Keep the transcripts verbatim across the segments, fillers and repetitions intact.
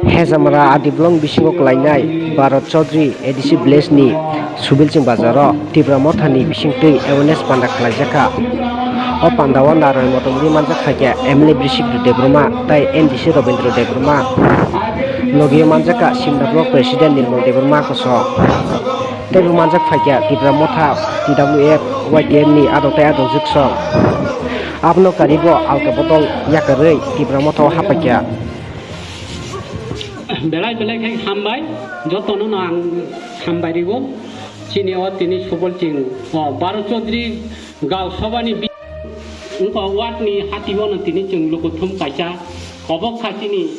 Hejamara Adi block bisingo kwlainai Bharat Chaudhary A D C village ni Subilching bazaro Tipra Motha ni bisingtwi awareness panda khlaijakha. O pandao narwkni motomwi manjak phaikha M L A Brisik Debbarma tai M D C Robindra Debbarma, logio manjakha Simna block president Nirmal Debbarma koso. Teibo manjak phaikha Tipra Motha, T W F, Y T F ni adong tei adong jwksong. Abono karibo alka bodol yakarwi Tipra Motha o haphaikha. Belai belai khe hambai, jotono no ang hambai rigo. Chini o tini Subilching, o, Bharat Chaudhary Gao Sabha ni bi-, wngkha ward ni hati o no tini chwng lukuthum kaisa kobok kha chini.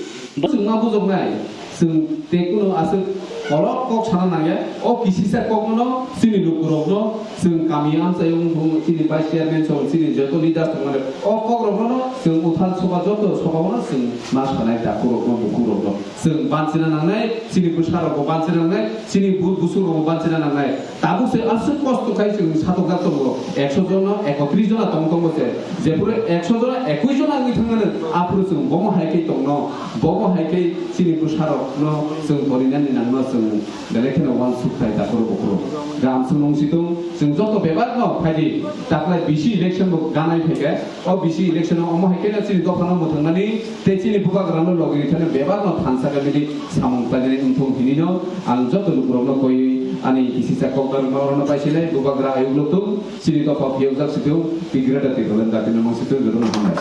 Chwng ma bujoknai, chwng tei kuno aswk kolok kok sana nangya, o kisisa kokno no chini lukurokno, chwng kami amchaio wngkha chini vice chairman song chini joto leaders tongmani, o kokrokno no chwng uthal soba joto soba o no chwng ma sanai takhurokno bukhurokno. Chwng bansina nangnai, chini bwsarokbo bansina nangnai, chini bu-, busurokbo bansina nangnai. Tabuk se aswk kosto khai chwng satokjak tongo, ekso jono ekotris jona tong tongo se. Jephuru ekso jona ekush jona wngwi thangmano, aphuru chwng bomo hai khe tongno, bomo hai khe chini bwsarokno chwng torinani nangno chwng belai kheno uansuk khai takhuru bukhuru. Gram chwng nung situng, chwng joto bebakno phaidi, taklai bisi election bo ganai phaikhe, o bisi election o omo hai kheno chini dophano mwthangmani, tei chini bubagrano logi rithani bebakno thansa khe bini samung khlainani wngthung hinino ang joto lukurokno koiwi ani kisisa kokdar norokno paisinai bubagra ayuk lukthung chini dopha phiyokjak situng Tigrata Tigraland dati no mangsitung jotono hambai.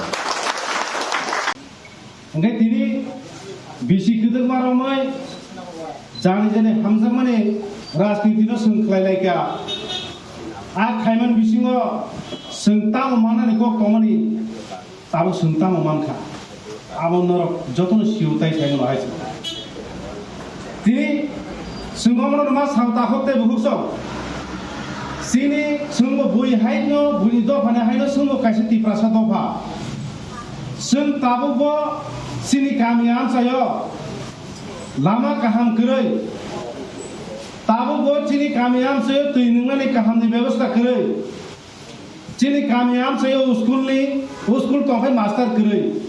Hingke tini bisi kwdwkma romwi jani jani hamjakmani rajniti no chwng khlai lai kha. A khaiman bisingo chwng tamo manani kok tongmani. Tabuk chwng tamo mankha? Abo norok jotono sio tai sai mano hai se. Tini chwng omono ma sao takhuk tei bukhuk song. Chini chwngbo bui haino, buini dophani haino chwngbo kaisa Tiprasa dopha. Chwng tabukbo chini kami amchaio lama kaham kwrwi. Tabukbo chini kami amchaio twi nwngnani kahamni bebosta kwrwi. Chini kami amchaio school ni, school tongkhai master kwrwi.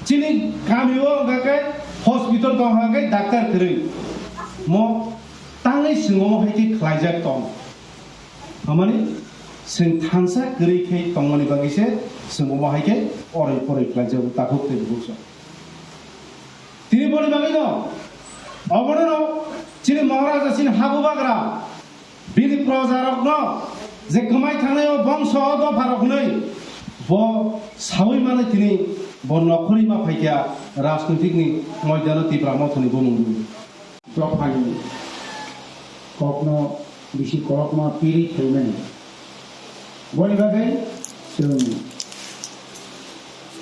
Chini kami o wngkha khe hospital tongkha khe doctor kwrwi. Mo tangwi chwng omo hai khe khlaijak tong. Hamani chwng thansa kwrwi khe tongmani bagwi se chwng omo hai khe oroi poroi khlaijago takhuk tei bukhuk song. Tini boni bagwi no, obono no chini Maharaja chini habubagra. Bini projarokno je kwmai thangnai o bongso o dopharok hwnwi bo saui manwi tini bo nokhorwi ma phaikha rajnoitikni moidano Tipra Mothani bumung rwi. Dophani kokno bisi kolokma piri khaimani. Boni bagwi chwng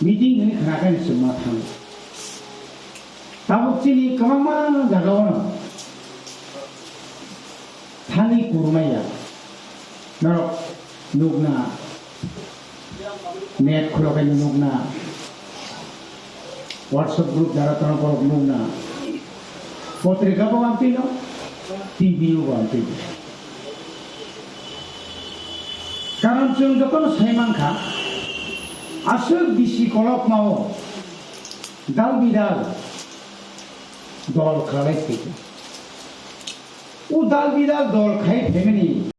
meeting hwnwi khna khe chwng ma thango. Tabuk chini kwbangma jagao no thani kurmaya. Norok nukna, net khulokhe nukna, WhatsApp group jara tono borok nukna, potrika bo amtwi no, T V o bo amtwi no. Karon chwng jotono sai mankha, aswk bisi kolokma o dal bidal dol khalai phaikha. O dal bidal dol khai phaimani